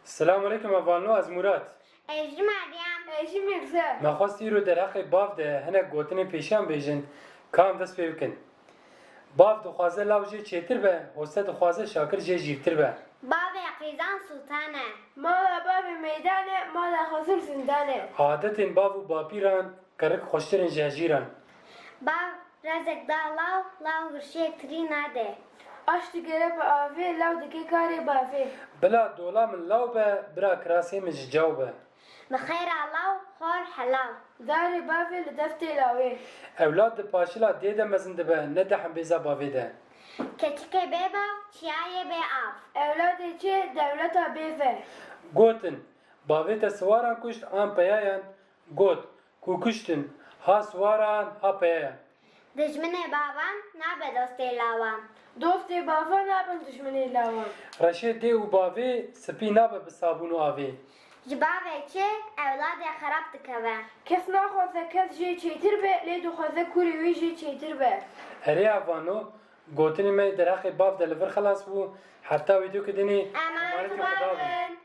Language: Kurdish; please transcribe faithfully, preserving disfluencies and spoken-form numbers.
Selamun aleykum, ez Vano, ez Murat. Ez jî Meryem. Ez jî Mirze. Me xwest îro derheqê bav de hinek gotinên pêşiyan bêjin, ka em dest pê bikin. Bav dixwaze law jê çêtir be, hose dixwaze şakir jê jîrtir be. Bavê qîzan sultan e. Mala bavê meydan e, mala xezûr zindan e. Adetên bav û bapîran kirik xweştir in ji hejîran. Bav rezek da law, law girşiyek tirî nade. Aş digere bi avê, law dike karê bavê. Bila dola min law be, bira kirasê min ji caw be. Bi xêra law, xor helal. Darê bavê li deftê lawê. Ewlad di paşila dê de mezin dibe, ne di hembêza bavê de. Keçikê bê bav, çiyayê bê av. Ewladê çi, dewleta bê ve. Gotin, bavê te siwaran kuşt an peyayan? Got, ku kuştin, ha siwaran, ha peyayan. Dijminê bavan nabe dostê lawan. Dostê bavan nabin dijminê lawan. Reşê dê û bavê spî nabe bi sabûn û avê. Ji bavê çi ewladê xerab dikeve. Kes naxwaze kes jê çêtir be, lê dixwaze kurê wê jê çêtir be. Erê ya Vano, gotinê me derheqê bav de li vir xelas bû. Heta wîdyoke dinê, emanet Xuda bin.